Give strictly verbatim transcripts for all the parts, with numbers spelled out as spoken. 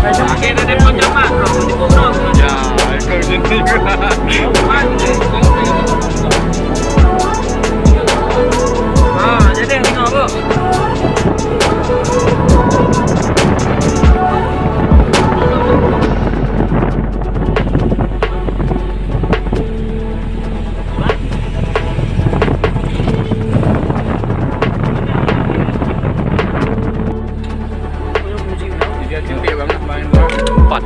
Oke, tadi pengalaman, bro. Di Bogor. Ya, itu jadi. Ah, jadi tengok, bro. Empat.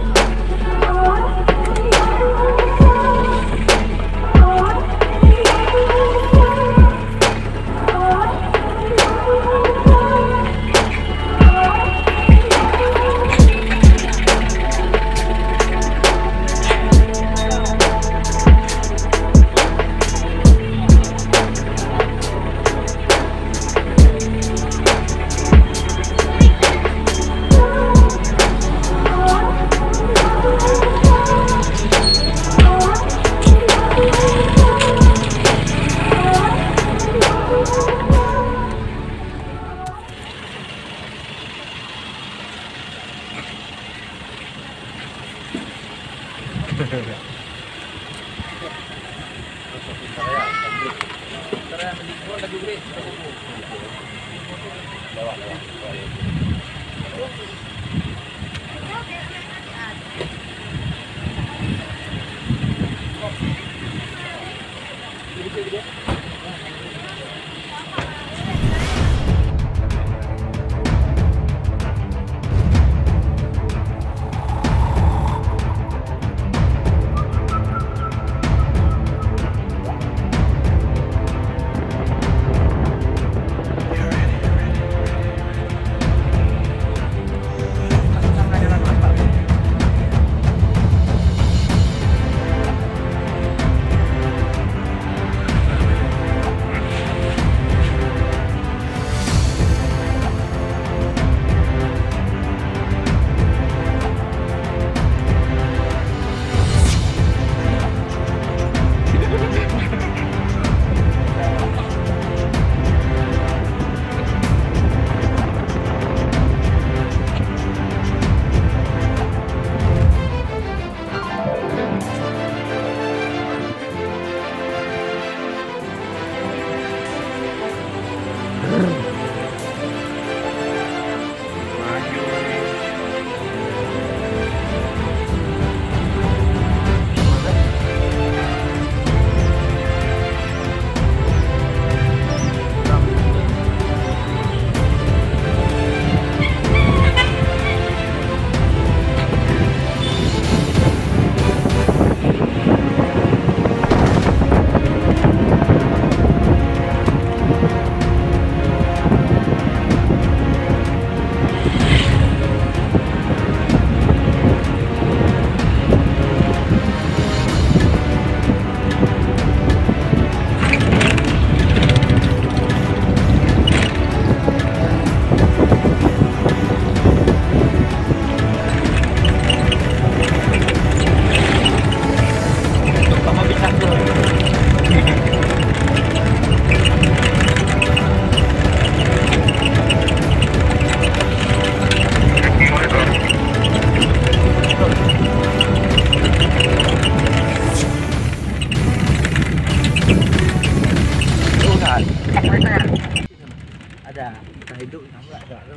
Ada, kita hidup nampak tak tu?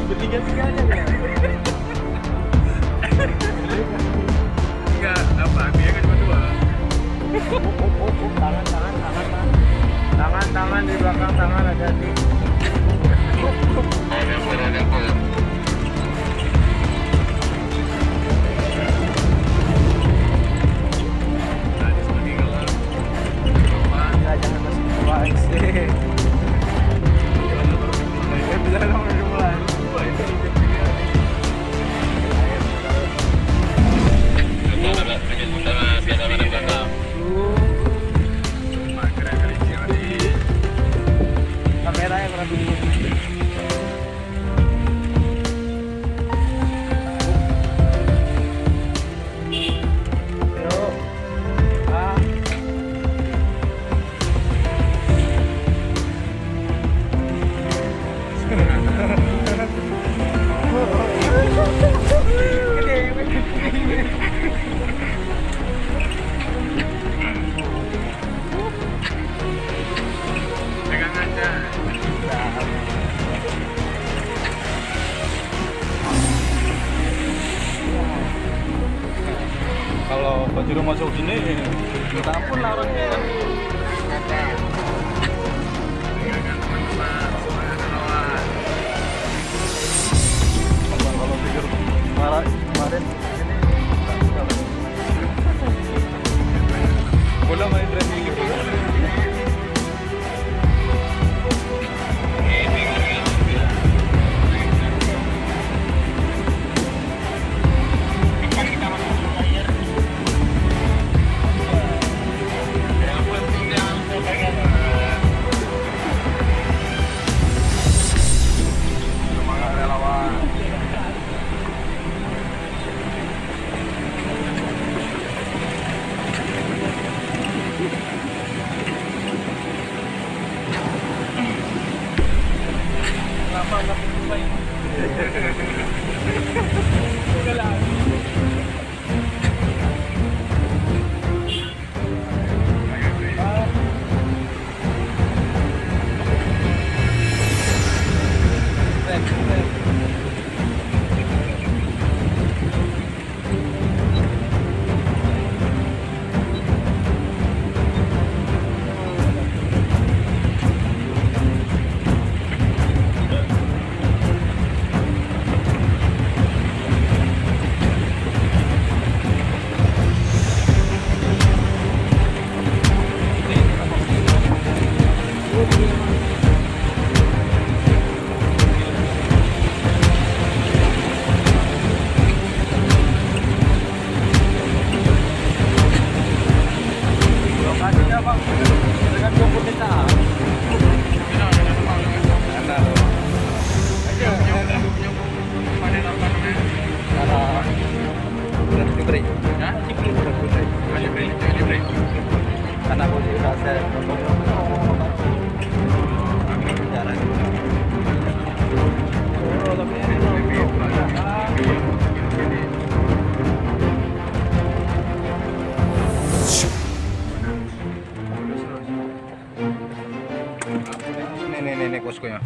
Bertiga-tiga aja ya. Enggak, apa? Dia kan berdua. Tangan, tangan, tangan, tangan. Tangan, tangan di belakang, tangan, hati-hati. Ada apa, ada apa? Nah, di sini kalau Minta ampun lah orang ni. Kalau pikir kemarin, kemarin ini, bola main training gitu. Lokasinya, Bang, dengan dua puluh desa. Kanan. Kanan. Berhenti break. Hah? Berhenti break. Berhenti break. Berhenti break. Karena aku juga saya. Nih, nih, nih, nih, poskonya.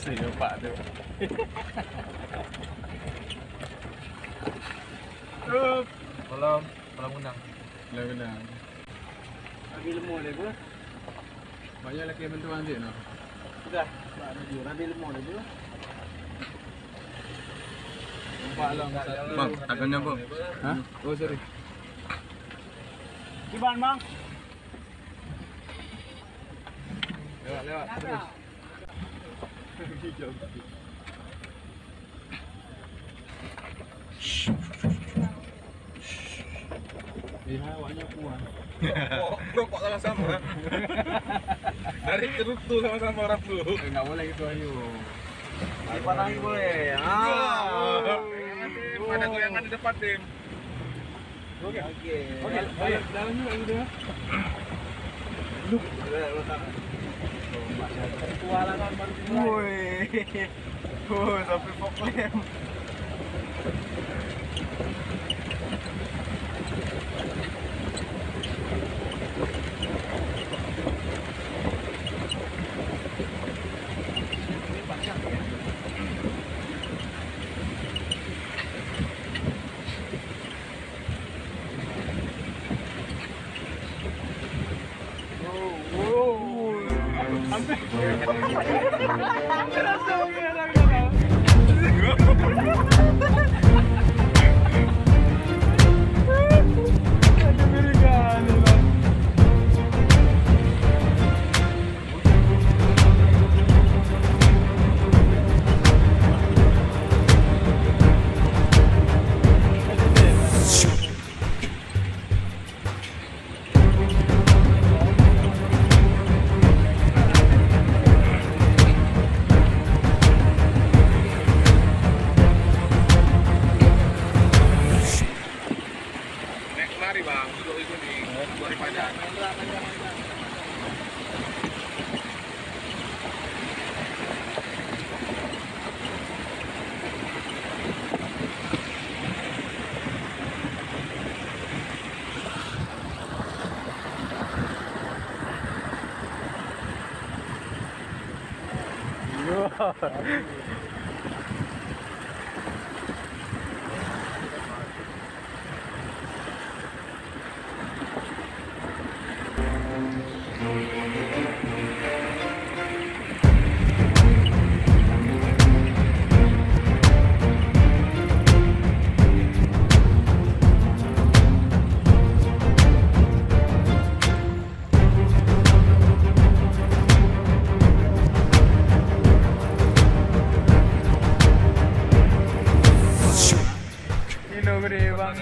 Nampak tu. Malam, malam menang. Malam menang. Abi leumo lé, Bro. Banyak lagi bantuan cit, noh. Sudah. Abi leumo lé, Bro. Nampak lah masa tu. Bang, tangannya, Bang. Hah? Oh, sorry. Kiban, Bang. Lewat, lewat, terus. Eh, hai, awaknya puas. Rokok, rokok sama-sama. Dari cerutu sama-sama orang tu. Eh, nggak boleh gitu, ayo. Di belakang gue. Ah. Ada goyangan di depan, Tim. Oke. Oke. Oke, balik dalam juga gitu ya. Lu. Woi. Oh, sampai pokok. Naik kemari, Bang, duduk di sini. Daripada Kilo gede, Bang.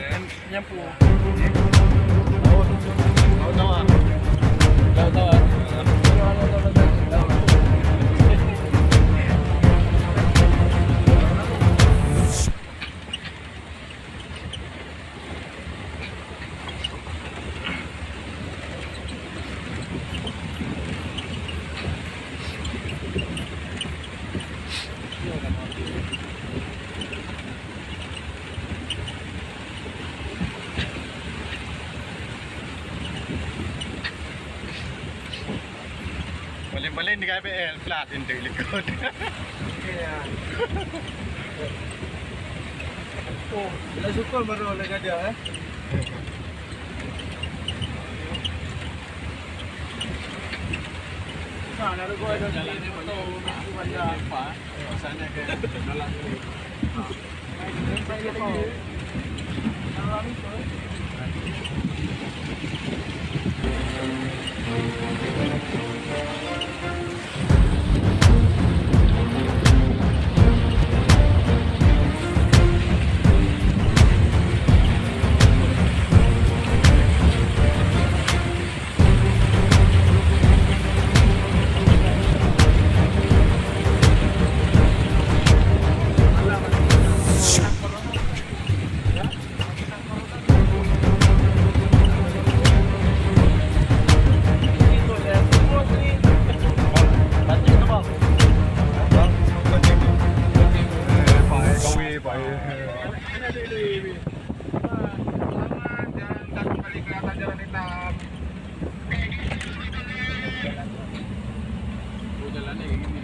Nyampu. Laut. Laut tawar. Laut tawar. Paling-paling di K P L, plat enteuk likot. Iya. Oh, bila syukur baru oleh gajah, eh. Nah, ada gua ada jalan ni, motor, banyak. Sana ke dalam ni. Selamat jalan, dan kembali ke atas jalan hitam. Oh, jalannya kayak gini.